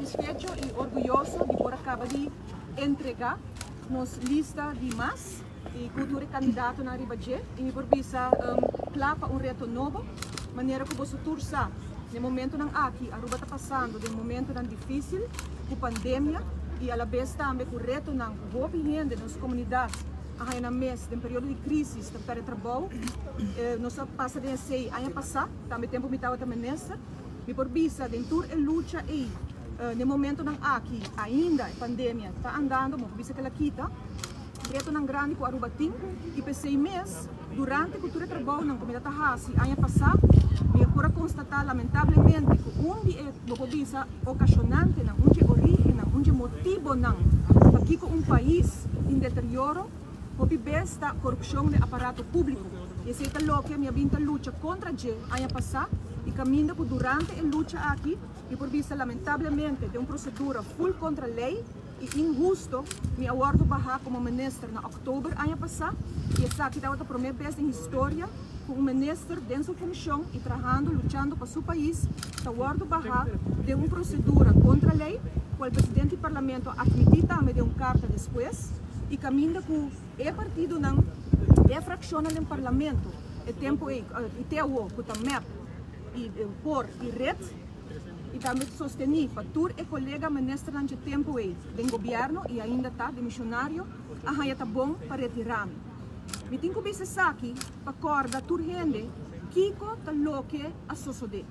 Satisfecho y orguyoso di por a caba di entrega nos lista di mas y cu tur e candidatonan riba dje y mi por bisa cla pa un reto nobo. Manera cu boso tur sa, den momentonan aki Aruba ta pasando den momentonan dificil cu pandemia y alabes tambe cu retonan cu hopi hende den nos comunidad a haya nan mes den periodo di crisis ta perde trabou. Nos a pasa den esey aña pasa, tambe tempo mi tabata minister. Mi por bisa den tur e lucha ey den momentonan aki ainda e pandemia ta andando, mi por bisa ke la kita retonan grandi ku Aruba tin y p'esey mes durante ku tur e trabounan ku mi ta ta hasi aña pasa mi a por a constata lamentablemente ku un di e bo por bisa ocasionantenan, un di e origennan, un di e motibonan pakiko un pais tin deterioro hopi bes ta corupcion den aparato publico y esey ta loke mi a bin ta lucha contra dje aña pasa y caminda cu durante e lucha aki mi por bisa lamentablemente den un procedura full contra ley y inhusto mi a wordo baha como minister na october aña pasa y esaki tabata prome bes den historia cu un minister den su funcion y trahando luchando pa su pais ta wordo baha den un procedura contra ley cual presidente di parlamento a admiti tambe den un carta despues y caminda cu e partidonan e fraccionnan den parlamento e tempo ey y te awo cu ta mep y por y red y tambe sosteni pa tur e colega ministernan dje tempo ey den gobierno y ainda ta demisionario a haya ta bon pa retira mi. Mi tin cu bisa esaki pa corda tur hende kico ta loke a sosode.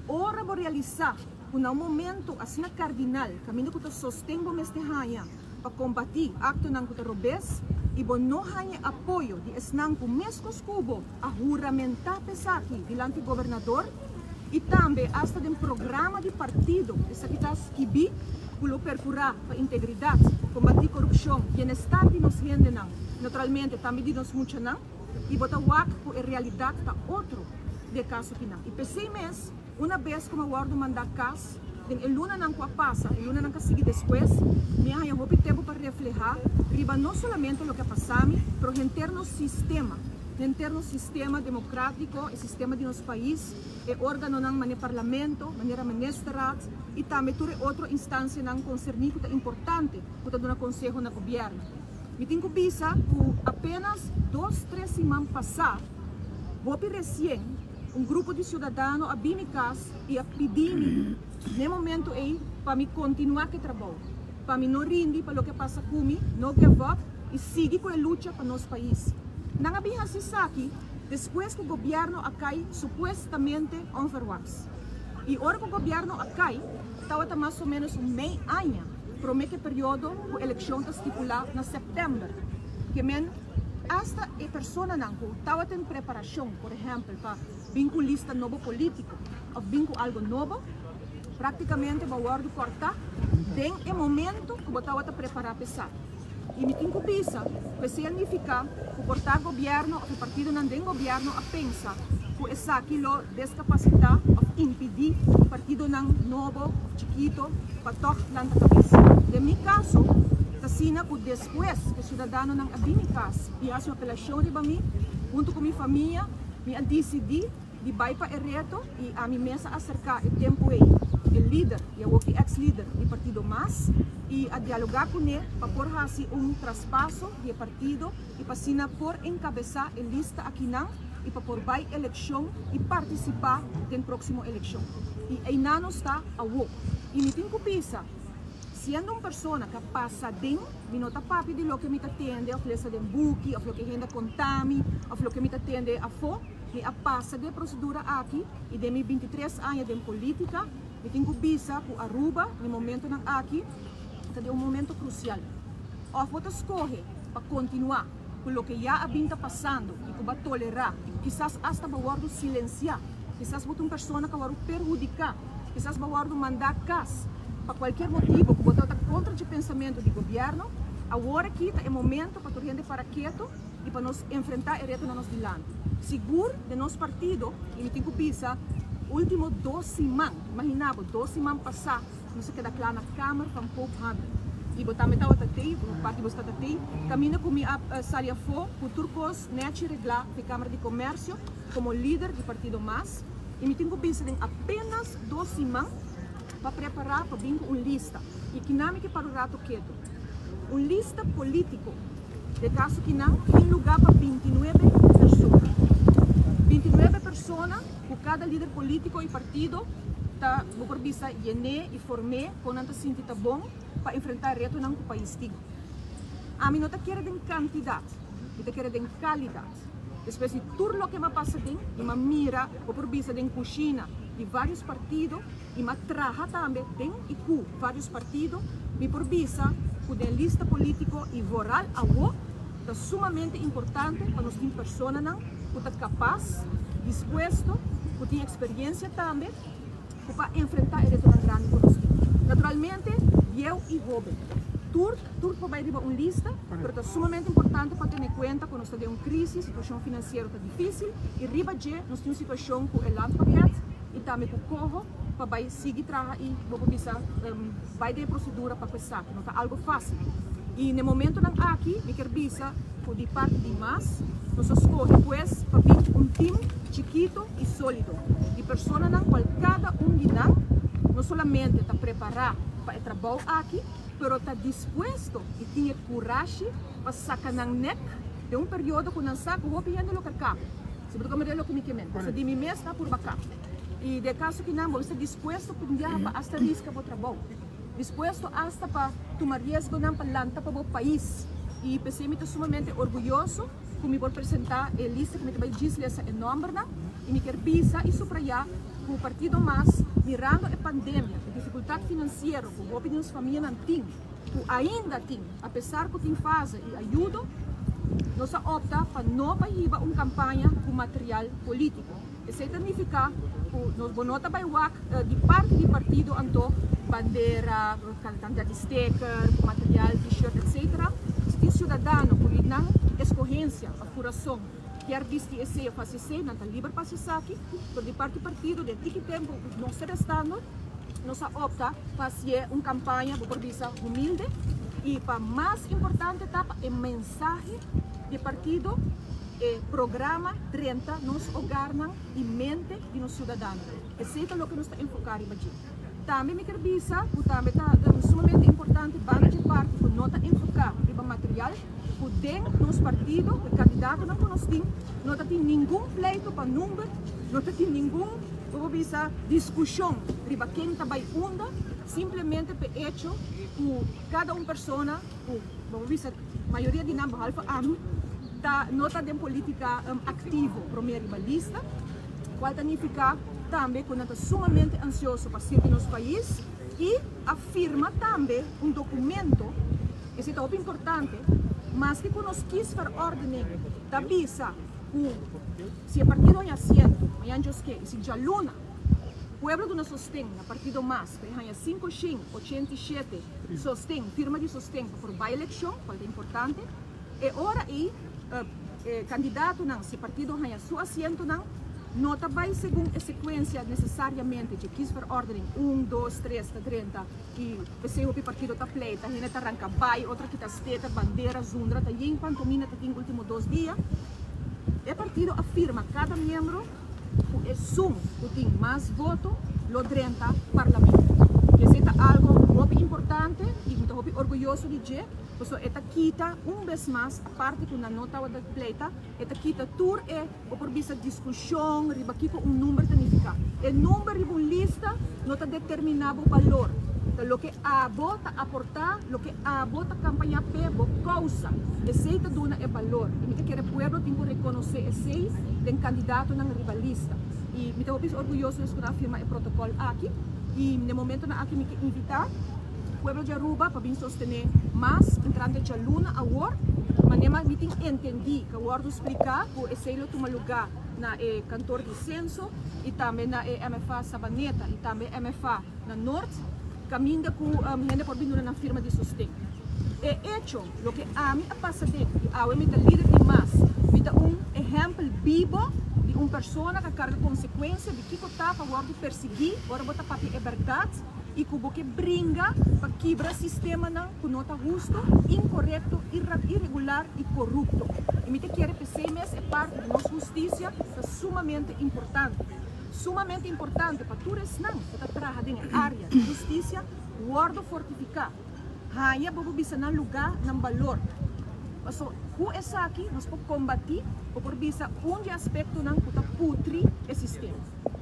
Ora bo realisa cu na un momento asina cardinal caminda cu ta sosten bo mester haya pa combati actonan cu ta robes y bo no haya apoyo di esnan cu mescos cu bo a huramenta p'esaki dilanti gobernador y tambe hasta den programa di partido esaki ta skibi cu lo percura pa integridad, combati corupcion, bienestar di nos hendenan, naturalmente tambe di nos muchanan y bo ta wak cu e realidad ta otro di e caso kinan. Y p'esey mes una bes cu mi a wordo manda cas den e lunanan cu a pasa, e lunanan cu a sigui despues, mi a haña hopi tempo pa refleha riba no solamente loke a pasa mi, pero henter nos sistema, henter nos sistema democratico, e sistema di nos pais, e organonan manera Parlamento, manera Ministerraad y tambe tur e otro instancianan concerni cu ta importante cu ta duna conseho na gobierno. Mi tin cu bisa cu apenas dos, tres siman pasa, hopi recien, un grupo di ciudadano a bin mi cas y a pidi mi n'e momento ey pa mi continua cu e trabou, pa mi no rindi pa loke a pasa cu mi, no give up y sigui cu e lucha pa nos pais. Nan a bin haci esaki despues cu gobierno a cay supuestamente onverwachts. Y ora cu gobierno a cay tawata mas o menos un mey aña prome cu e periodo cu eleccion ta stipula na september. Ke men hasta e personanan cu tawata en preparacion, por ehempel pa bin cu lista nobo politico of bin cu algo nobo, practicamente bo a wordo corta den e momento cu bo tawata prepara pa esaki. Y mi tin cu bisa cu esey a nifica cu por ta gobierno of e partidonan den gobierno a pensa cu esaki lo descapacita of impidi partidonan nobo of chikito pa toch lanta cabes. Den mi caso ta asina cu despues cu e ciudadanonan a bin mi cas y haci un apelacion riba mi hunto cu mi famia, Mi a disidí di bai pa e reto i ami mes a aserká e tempu ei e lider i awoki eks lider di partido mas i a dialogá kuné pa por hasi un traspaso di e partido i pa asina por enkabesá e lista akinan i pa por bai elekshon i partisipá den próksimo elekshon. I einan nos ta awo. I mi tin ku bisa, siendo un persona ku a pasa den. Mi no ta papia di loke mi ta tende of lesa den buki of loke hende a konta mi of loke mi ta tende afó. Mi a pasa den e prosedura aki i den mi bintitres aña den politika mi tin ku bisa ku Aruba den momentonan aki ta den un momento krusial. Of bo ta skohe pa kontinuá ku loke ya a bin ta pasando i ku bo a tolerá i ku kisas asta bo a wòrdu silensiá, kisas bo ta un persona ku a wòrdu perhudiká. Kisas bo a wòrdu mandá kas pa kualkier motibu ku bo tabata kontra dje pensamentu di gobièrnu. Awor aki ta e momentu pa tur hende para ketu i pa nos enfrentá e retonan nos dilanti. Sigur den nos partido, i mi tin ku bisa, último dos siman, imaginá bo, dos siman pasá nos a keda kla na Kamer van Koophandel. I bo tambe tabata tei, un parti di bo tabata tei, kaminda ku mi a sali afó ku tur kos nèchi reglá ku e Kamer di Komersio komo lider di partido mas. I mi tin ku bisa den apenas dos siman pa prepará pa bin ku un lista i kinan mi ke para un ratu ketu. Un lista polítiko, den kaso kinan tin lugá pa 29 persona. 29 persona ku kada lider polítiko i partido ta, bo por bisa, yené i form'é kon nan ta sinti ta bon pa enfrentá retonan ku pais tin. Ami no ta kere den kantidat, mi ta kere den kalidat. Despues di tur loke m'a pasa den i m'a mira, bo por bisa den kushina di vários partido i m'a traha tambe den i ku vários partido, mi por bisa ku den lista polítiko i vooral awo ta sumamente importante pa nos tin personanan ku ta kapas, dispuesto, ku tin eksperiencia tambe ku pa enfrentá e retonan grandi ku nos tin. Naturalmente, bieu i hóben. Tur tur por bai riba un lista, pero ta sumamente importante pa tene kuenta ku nos ta den un krísis, situashon finansiero ta difísil i riba dje nos tin un situashon ku e landpakket i tambe ku koho pa bai sigui traha i bo por bisa bai den e prosedura pa ku esaki. No ta algu fásil. I na e momentonan aki mi kier bisa ku di parti di mas nos a skohe pues pa bin un tim chikito i sólido di personanan kual kada un di nan no solamente ta prepará pa e trabou aki, pero ta dispuesto i tin e kurashi pa saka nan nek den un periodo ku nan sa ku hopi hende lo ker kap. Si bo ta komprende loke mi ke men. Pasobra di mi mes nan purba kap. I den e kaso kinan bo mester dispuesto ku un biaha pa asta riska bo trabou. Dispuesto asta pa tuma riesgonan pa lanta pa bo pais. I p'esei mi ta sumamente orguyoso ku mi por presentá e lista ku mi ta bai djis lesa e nòmbernan. I mi kier bisa i suprayá ku Partido Mas, mirando e pandemia, e difikultat finansiero ku hopi di nos famianan tin, ku ainda tin, apesar ku tin fase i ayudo, nos a opta pa no bai hiba un kampaña ku material polítiko. Esei ta nifiká ku nos bo no ta bai wak di parti di partido anto bandera, kantidat di steker, material, t-shirt etc. Si tin siudadano ku di nan eskohensia òf kurason kier bisti esei òf hasi esei, nan ta liber pa hasi esaki, pero di parti partido den tiki tempu ku nos ta restando nos a opta pa hasié un kampaña bo por bisa humilde i pa mas importante ta pa e mensahe di partido e programa drenta nos hogarnan i mente di nos siudadanonan. Esei ta loke nos ta enfoká riba dje. Tambe mi ker bisa ku tambe ta sumamente importante banda dje parti ku no ta enfoká riba material, ku den nos partido, ku e kandidatonan ku nos tin, no ta tin ningun pleito pa number, no ta tin ningun, bo por bisa, diskushon riba ken ta bai unda, simplemente p'e echo ku kada un persona ku, bo por bisa, mayoria di nan, behalve ami, ta no ta den politica activo prome riba lista, cual ta nifica tambe cu nan ta sumamente ansioso pa sirbi nos pais y a firma tambe un documento, esey ta hopi importante, maske cu nos kiesverordening ta bisa cu si e partido haña asiento mañan djoske y si djaluna pueblo duna sosten na partido mas pa e haña 587 sosten, firma di sosten pa por bay eleccion, cual ta importante. E ora ei e kandidatonan, si partido haña su asientonan, no ta bai segun e sekuensia nesesariamente dje kiesverordening, un, dos, tres ta drenta i p'esei hopi partido ta pleita, hende ta ranka bai, otro kita steker, bandera, zundra, ta yen pantomina ta tin ultimo dos dia. E partido a firma kada miembro ku esun ku tin mas voto lo drenta parlamento. I esei ta algo hopi importante i mi ta hopi orguyoso di dje. Pasobra e ta kita un bes mas, aparte ku nan no tabata pleita, e ta kita tur e, bo por bisa, diskushon riba kiko un number ta nifiká. E number riba un lista no ta determiná bo balor. Ta loke abo ta aportá, loke abo ta kampañá p'e, bo kousa. Esei ta duna e balor. I mi ta kere pueblo tin ku rekonosé esei den kandidatonan riba lista. I mi ta hopi orguyoso des ku nan a firma e protokòl aki. I na e momentonan aki mi ke invitá. Pueblo di Aruba pa bin sostene mas entrante djaluna awor. Manera mi tin entendi ku a wordo spliká ku esei lo tuma lugá na e kantor di senso i tambe na e MFA Sabaneta i tambe MFA na Noord kaminda ku hende por bin duna nan firma di sosten. E echo loke ami a pasa den i awe mi ta lider di mas, mi ta un ehèmpel bibo di un persona ku a karga konsekuensia di kiko ta pa wordo persiguí ora bo ta papia e bèrdat. I ku bo ke bringa pa kibra sistemanan ku no ta hustu, inkorekto, iregular i korupto. I mi ta kere p'esei mes e parti di nos hustisia ta sumamente importante. Sumamente importante pa tur esnan ku ta traha den e área di hustisia wòrdu fortifiká, haña bo por bisa nan lugá, nan balor. Paso ku esaki nos por kombatí bo por bisa un di e aspektonan ku ta putri e sistema.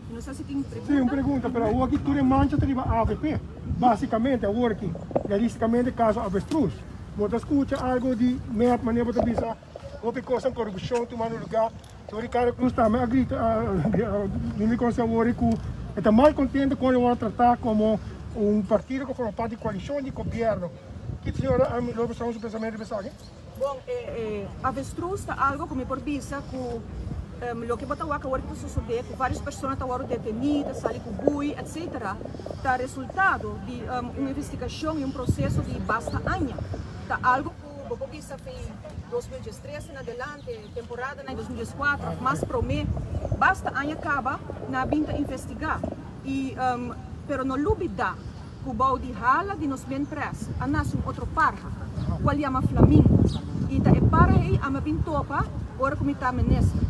Mi no sa si tin Sí, un pregunta. pregunta, pero awor aki tur e mancha ta riba avp, básicamente awor aki, realisticamente caso Avestruz. Bo ta scucha algo di mep manera bo ta bisa hopi cosnan corupcion tumando lugar. Señor Ricardo Cruz tambe a grita a duna di conoce awor cu e ta mal contento con e worde trata como un partido cu forma parti di coalicion di gobierno. Kiko señora Lopez Ramos su pensamento riba esaki? Bon, e avestruz ta algo cu mi por bisa cu loke bo ta wak awor ta sosode cu varios persona ta worde deteni, ta sali cu bui, etc. Ta resultado di un investigacion y un proceso di basta aña. Ta algo cu bo por bisa fi 2013 en adelante, temporada na 2014 of mas prome, basta aña caba na bin ta investiga. Y pero no lubida cu bou di hala di nos Minpres a nace un otro parha, cual yama Flamingo. Y ta e parha ey a mi bin topa ora cu mi ta minister.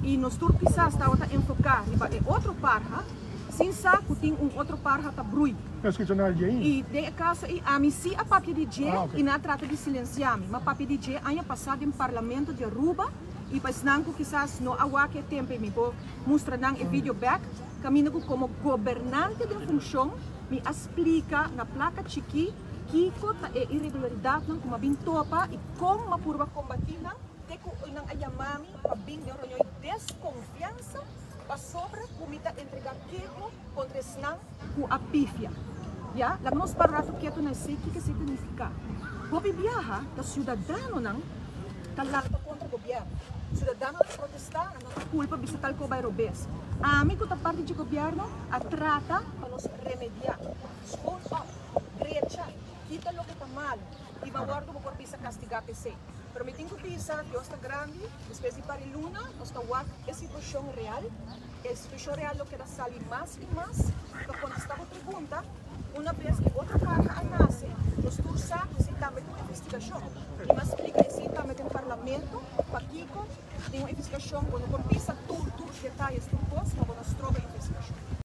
Y nos tur kisas tabata enfoca riba e otro parha, sin sa cu tin un otro parha ta brui. No escucha nada di dje ainda. Y den e caso ey ami si a papia di dje y nan a trata di silencia mi. M'a papia di dje aña pasa den Parlamento di Aruba y pa esnan cu kisas no a wak e tempo ey mi por mustra nan e video bek. Kaminda ku komo gobernante den funshon mi a splika na plaka chikí kiko ta e iregularidatnan ku m'a bin topa i kon m'a purba kombatí nan te ku nan a yama mi pa bin den reunion di deskonfiansa pasobra ku mi ta entregá keho kontra esnan ku a pifia. Ya, laga nos para rato ketu na esei kiko esei ta nifiká. Hopi biaha ta siudadanonan ta lanta kontra gobièrnu. Siudadanonan ta protestá, nan no ta kulpa bisa tal ko bai robes. Ami ku ta parti dje gobièrnu a trata pa nos remediá, schoon op, drecha, kita loke ta malu i bo a wòrdu bo por bisa kastigá p'esei. Pero mi tin ku bisa Dios ta grandi, despues di par di luna nos ta wak e situashon real. E situashon real lo keda sali mas i mas. Pa kontestá bo pregunta, una bes ku otro parha a nase, nos tur sa ku esei tambe ta un investigashon. Mi mas splika esei tambe den parlamento, pakiko den un investigashon bo no por bisa tur tur detayes, tur kos, pa bo no stroba.